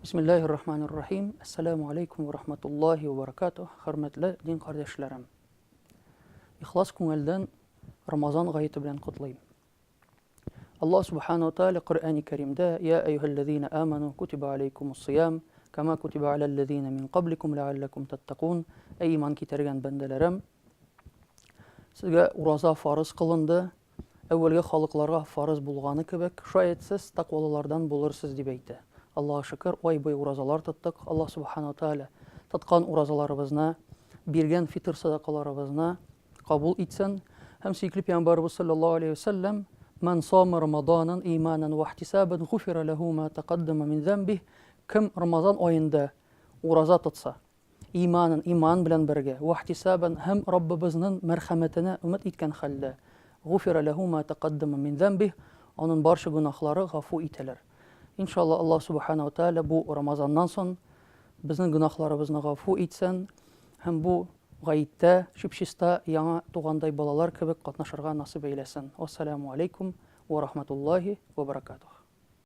Бисмиллаһир рахманир рахим. Ассаламу алейкум ва рахматуллахи ва баракатух. Хөрмәтле дин кардәшләрем. Ихлас күңелдән Рамазан гаете белән котлыйм. Аллаһ субхану ва тааля Коръәни Кәримдә: "Я әйюһәлләзина аману кутиба алейкумус сиям, кама кутиба аләлләзина мин кабликум ләалләкум таттакун." Әй иман китергән бәндәләрем, сезгә ураза фарыз кылынды, әүвәлге халыкларга фарыз булганы кебек, шаять сез тәкъвалылардан булырсыз, дип әйтә. Аллаһка шөкер, ай буе уразалар тоттык. Аллаһ субхану ва тааля тоткан уразаларыбызны, биргән фитыр садакаларыбызны кабул итсен. Һәм сөекле пәйгамбәребез саллаллаһу алейһи ва сәлләм: "Ман сама Рамаданан иманан ва ихтисабан гуфира ләһу ма тәкаддама мин зәмбих", кем Рамазан аенда ураза тотса, иманын, иман белән бергә, вахтисабан, һәм Раббыбызның мәрхәмәтенә өмет иткән хәлдә, гуфира ләһу ма тәкаддама мин зәмбих, анын барча гөнаһлары гафу ителер. Иншалла, Аллаһ Субхана ва Тааля бу Рамазаннан сон безнең гөнаһларыбызны гафу итсен һәм бу гаеттә чип-чиста яңа тугандай балалар кебек катнашырга насыйп әйләсен. Вассаламу алейкум ва рахматуллахи ва баракатух.